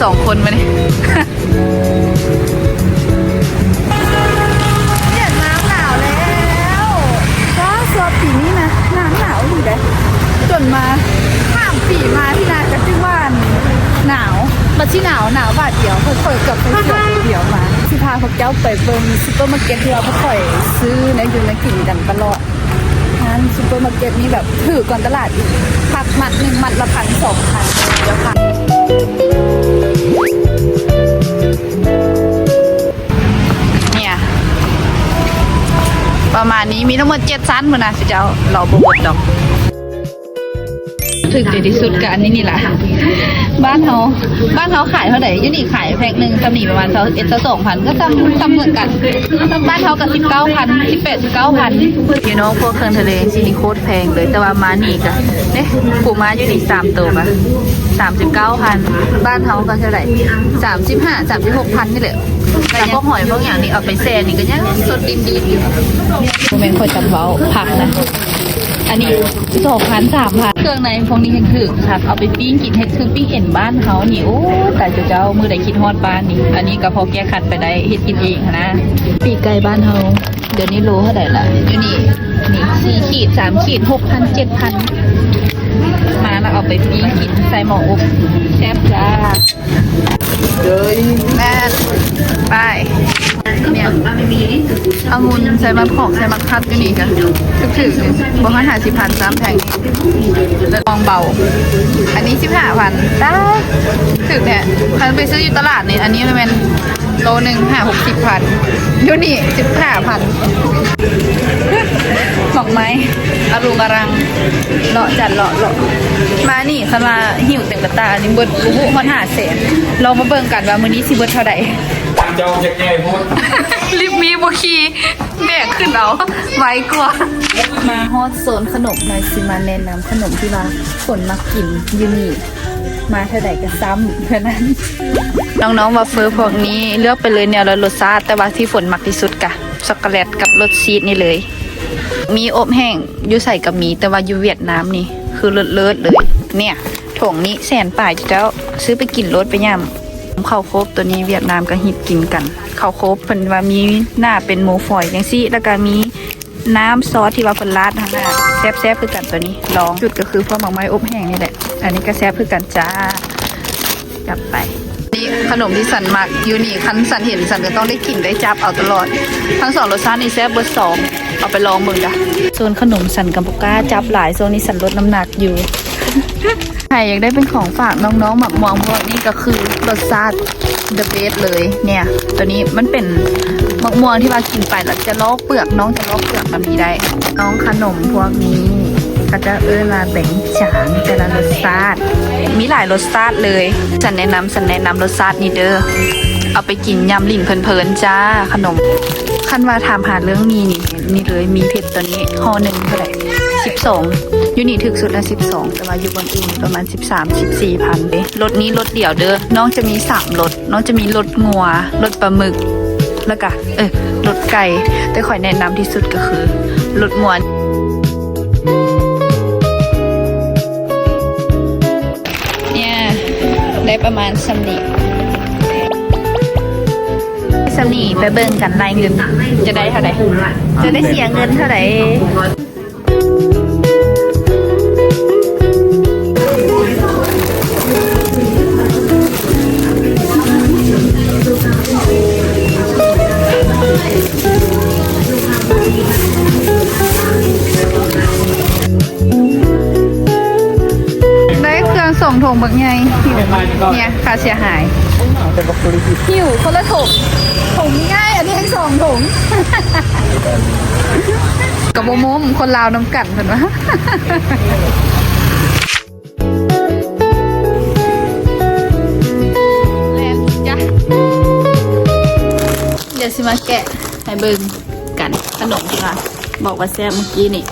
ສອງຄົນມານີ້ ຫວຽດນາມໜາວແລ້ວ. ວ້າ ສວຍປີນີ້ນະ ໜາວໜາວອີ່ຫຼີເດ້. ຈົນມາ ສາມປີມາທີ່ນາກະຖືວ່າໜາວ ບັດຊິໜາວ ໜາວບາດດຽວ. ຂ້ອຍ ຂ້ອຍກັບໃສ່ເສື້ອໂຕດຽວມາ. ຊິພາພວກເຈົ້າໄປເບິ່ງຊຸບເປີມາເກັດທີ່ວ່າພວກຂ້ອຍຊື້ແນວຢູ່ແນວກິນກັນຕະຫຼອດ. ຮ້ານຊຸບເປີມາເກັດນີ້ແບບຖືກກວ່າຕະຫຼາດອີກ. ຜັກມັດໜຶ່ງ ມັດລະພັນ ສອງພັນ ເຈົ້າຄ່ະ. ເນຍ ປະມານນີ້ ມີທັງໝົດເຈັດຊັ້ນພຸ້ນນະ ເຈົ້າ ເລາະບໍ່ໝົດດອກ. ຖືກໃຈທີ່ສຸດກະອັນນີ້ນີ້ລະ. ບ້ານເຮົາ ບ້ານເຮົາຂາຍເທົ່າໃດ? ຢູ່ນີ້ຂາຍແພັກໜຶ່ງຊ່ຳນີ້ປະມານຊາວເອັດ ຊາວສອງພັນ ກະຊ່ຳ ຊ່ຳເໝືອນກັນ. ບ້ານເຮົາກະສິບເກົ້າພັນ ສິບແປດ ສິບເກົ້າພັນ. ພີ່ນ້ອງ ພວກເຄື່ອງທະເລຊີ້ນີ້ໂຄດແພງເລີຍ ແຕ່ວ່າມານີ້ກະ ເດ້ ປູມ້າຢູ່ນີ້ສາມໂຕກະສາມສິບເກົ້າພັນ. ບ້ານເຮົາກະເທົ່າໃດ? ສາມສິບຫ້າ ສາມສິບຫົກພັນນີ້ແຫຼະ. ແຕ່ພວກຫອຍພວກຫຍັງນີ້ເອົາໄປແຊ່ນີ້ກະຍັງສົດດິນດີຢູ່. ບໍ່ແມ່ນຂ້ອຍຈະເວົ້າ ຜັກນະ ອັນນີ້ສອງພັນ ສາມພັນ. ເຄື່ອງໃນພວກນີ້ແຮງຖືກຄັກ ເອົາໄປປີ້ງກິນ ເຮັດຄືປີ້ງເອັນບ້ານເຮົານີ້. ໂອ້ ຕາຍເຈົ້າ ມື້ໃດຄິດຮອດບ້ານນີ້ ອັນນີ້ກະພໍແກ້ຂັດໄປໄດ້ ເຮັດກິນເອງຫັ້ນນະ. ປີກໄກ່ບ້ານເຮົາ ດຽວນີ້ໂລເທົ່າໃດລະ? ຢູ່ນີ້ ນີ້ ສີ່ຂີດ ສາມຂີດ ຫົກພັນ ເຈັດພັນ. ມາລະເອົາໄປປີ້ງກິນໃສ່ໝໍອົບ ແຊບຈ້າ. ແມ່ນ ໄປ ເນຍ ອະງຸ່ນໃສ່ໝາກຫອກ ໃສ່ໝາກຜັດຢູ່ນີ້ກະຖືກໆ ບໍ່ຮອດຫ້າສິບພັນ ສາມແທ່ງນີ້. ແລ້ວທອງເບົາ ອັນນີ້ສິບຫ້າພັນ. ຕາຍ ຖືກແທ້. ຄັນໄປຊື້ຢູ່ຕະຫຼາດນີ້ ອັນນີ້ແມ່ນໂລໜຶ່ງຫ້າຫົກສິບພັນ ຢູ່ນີ້ສິບຫ້າພັນ. ດອກໄມ້ອະລຸງອະລັງ ເລາະຈັດເລາະເລາະ. ມານີ້ຄັນວ່າຫິ້ວເຕັມກະຕ່ານີ້ເບິດ ບໍ່ຮູ້ຮອດຫ້າແສນ. ລອງມາເບິ່ງກັນວ່າມື້ນີ້ຊິເບິດເທົ່າໃດ. ເຈົ້າຈັກໃຫຍ່ໂພດ ລິບມີບໍ່ຂີ່ ແບກຂຶ້ນເອົາ ໄວກວ່າ. ມາຮອດໂຊນຂະໜົມ ນ້ອຍຊິມາແນະນຳຂະໜົມທີ່ວ່າຝົນມັກກິນຢູ່ນີ້ ມາເທົ່າໃດກະຊ້ຳເທົ່ານັ້ນ. ນ້ອງໆ ວັບເຟີພວກນີ້ເລືອກໄປເລີຍແນວລະລົດຊາດ ແຕ່ວ່າທີ່ຝົນມັກທີ່ສຸດກະຊັອກໂກແລັດກັບລົດຊີສນີ້ເລີຍ. ມີອົບແຫ້ງ ຢູ່ໃສກະມີ ແຕ່ວ່າຢູ່ຫວຽດນາມນີ້ຄືເລີດໆ ເລີຍ. ເນຍ ຖົງນີ້ແສນປາຍເຈົ້າ ຊື້ໄປກິນໂລດ ໄປຫຍ້ຳ. ເຂົ້າໂຄບໂຕນີ້ຫວຽດນາມກະຮິບກິນກັນ. ເຂົ້າໂຄບເພິ່ນວ່າມີໜ້າເປັນໝູຝອຍຈັ່ງຊີ້ ແລ້ວກະມີນ້ຳຊອສທີ່ວ່າເພິ່ນລາດຫັ້ນນະ ແຊບໆ ຄືກັນໂຕນີ້. ລອງ ຈຸດກະຄືພວກໝາກໄມ້ອົບແຫ້ງນີ້ແຫຼະ. ອັນນີ້ກະແຊບຄືກັນຈ້າ. ຈັບໄປ. ນີ້ຂະໜົມທີ່ສັນມັກຢູ່ນີ້ ຄັນສັນເຫັນສັນກະຕ້ອງໄດ້ກິນໄດ້ຈັບເອົາຕະຫຼອດ. ທັງສອງລົດຊາດນີ້ແຊບເບິດສອງ. ເອົາໄປລອງເບິ່ງກະ. ໂຊນຂະໜົມສັນກະບໍ່ກ້າຈັບຫຼາຍ ຊ່ວງນີ້ສັນລົດນ້ຳໜັກຢູ່. ໃຜຢາກໄດ້ເປັນຂອງຝາກນ້ອງໆ ໝາກມ່ວງພວກນີ້ກະຄືລົດຊາດ the best ເລີຍ. ເນຍ ໂຕນີ້ມັນເປັນໝາກມ່ວງທີ່ວ່າກິນໄປແລ້ວຈະລອກເປືອກ ນ້ອງຈະລອກເປືອກແບບນີ້ໄດ້. ນ້ອງຂະໜົມພວກນີ້ ເຂົາເຈົ້າເອີ້ນວ່າແບງຈາງ ແຕ່ລະລົດຊາດ ມີຫຼາຍລົດຊາດເລີຍ. ສັນແນະນຳ ສັນແນະນຳລົດຊາດນີ້ເດີ ເອົາໄປກິນຍາມຫຼິ້ນເພີນໆ ຈ້າ ຂະໜົມ. ຄັນວ່າຖາມຫາເລື່ອງໝີ່ນີ້ ນີ້ເລີຍ ໝີ່ເຜັດໂຕນີ້ ຫໍ່ໜຶ່ງເທົ່າໃດ? ສິບສອງ. ຢູ່ນີ້ຖືກສຸດລະສິບສອງ ແຕ່ວ່າຢູ່ບ່ອນອື່ນປະມານສິບສາມ ສິບສີ່ພັນເດ້. ລົດນີ້ລົດດຽວເດີ ນ້ອງຈະມີສາມລົດ. ນ້ອງຈະມີລົດງົວ ລົດປາໝຶກ ແລ້ວກະ ເອີ ລົດໄກ່ ແຕ່ຂ້ອຍແນະນຳທີ່ສຸດກະຄືລົດງົວ. ເນຍ ໄດ້ປະມານສ່ຳນີ້ ສ່ຳນີ້. ໄປເບິ່ງກັນລາຍເງິນ ຈະໄດ້ເທົ່າໃດ ຈະໄດ້ເສຍເງິນເທົ່າໃດ. ໄດ້ເຄື່ອງສອງຖົງບັກໃຫຍ່. ເນຍ ຄ່າເສຍຫາຍ. ຫິ້ວຄົນລະຖົງ ຖົງໃຫຍ່ ອັນນີ້ໃຫ້ສອງຖົງ. ກະບໍ່ໂມ້ ຄົນລາວນຳກັນເພິ່ນວ່າ. ແລ່ນຈ້າ. ດຽວຊິມາແກະໃຫ້ເບິ່ງກັນ ຂະໜົມທີ່ວ່າບອກວ່າແຊບມື້ກີ້ນີ້.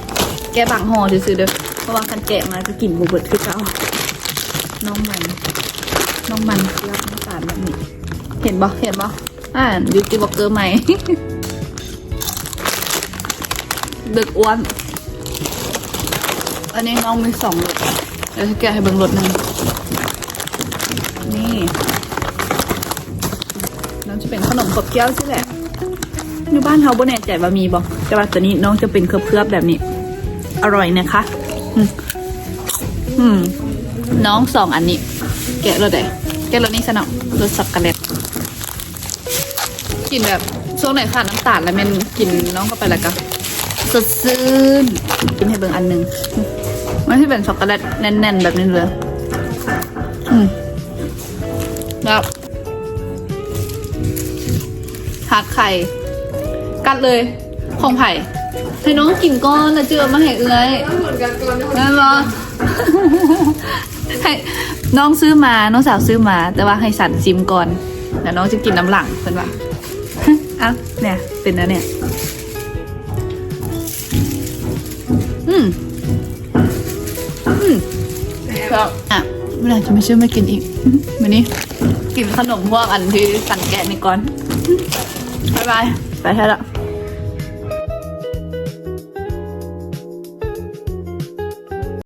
ແກະບາງຫໍ່ຊື່ໆ ເດີ ເພາະວ່າຄັນແກະມາກະກິນບໍ່ເບິດຄືເກົ່າ. ນ້ອງມັນ ນ້ອງມັນເຄືອບນ້ຳຕານແບບນີ້ ເຫັນບໍ່ ເຫັນບໍ່? ອ່ານ ບິວຕີ້ບລັອກເກີໃໝ່ ເດັກອ້ວນ. ອັນນີ້ນ້ອງມີສອງລົດ ດຽວຊິແກະໃຫ້ເບິ່ງລົດໜຶ່ງ. ນີ້ ຈະເປັນຂະໜົມຂອບກ້ຽວຊີ້ແຫຼະ. ຢູ່ບ້ານເຮົາບໍ່ແນ່ໃຈວ່າມີບໍ່ ແຕ່ວ່າຕົວນີ້ນ້ອງຈະເປັນເຄືອບໆແບບນີ້ ອະຮ່ອຍນະຄະ. ອືມ ອືມ ນ້ອງສອງອັນນີ້ ແກະໂລດໃດ ແກະໂລດນີ້ຊະເນາະ ລົດຊັອກໂກແລັດ. ກິນແບບຊ່ວງໃດຂາດນ້ຳຕານແລ້ວແມ່ນກິນນ້ອງເຂົ້າໄປແລ້ວກໍສົດຊື່ນ. ກິນໃຫ້ເບິ່ງອັນໜຶ່ງ ມັນຊິເປັນຊັອກໂກແລັດແໜ້ນໆແບບນີ້ເລີຍ. ອືມ ແລ້ວ ທາດໄຂ່ ກັດເລີຍ. ຂອງໃຜ? ໃຫ້ນ້ອງກິນກ່ອນ ແລ້ວຈຶ່ງເອົາມາໃຫ້ເອື້ອຍ. ເອີ ເໝືອນກັນກ່ອນ ແມ່ນບໍ່? ໃຫ້ນ້ອງຊື້ມາ ນ້ອງສາວຊື້ມາ ແຕ່ວ່າໃຫ້ສັນຊິມກ່ອນ ແລ້ວນ້ອງຈະກິນນຳຫຼັງ ເພິ່ນວ່າ. ເອົ້າ ແນ່ ເປັນແນວນີ້. ອືມ ອືມ ແຊບ. ອ່ະ ມື້ໜ້າຈະໄປຊື້ມາກິນອີກ. ມື້ນີ້ກິນຂະໜົມພວກອັນທີ່ສັນແກະນີ້ກ່ອນ. ບາຍບາຍ ໄປແທ້ລະ.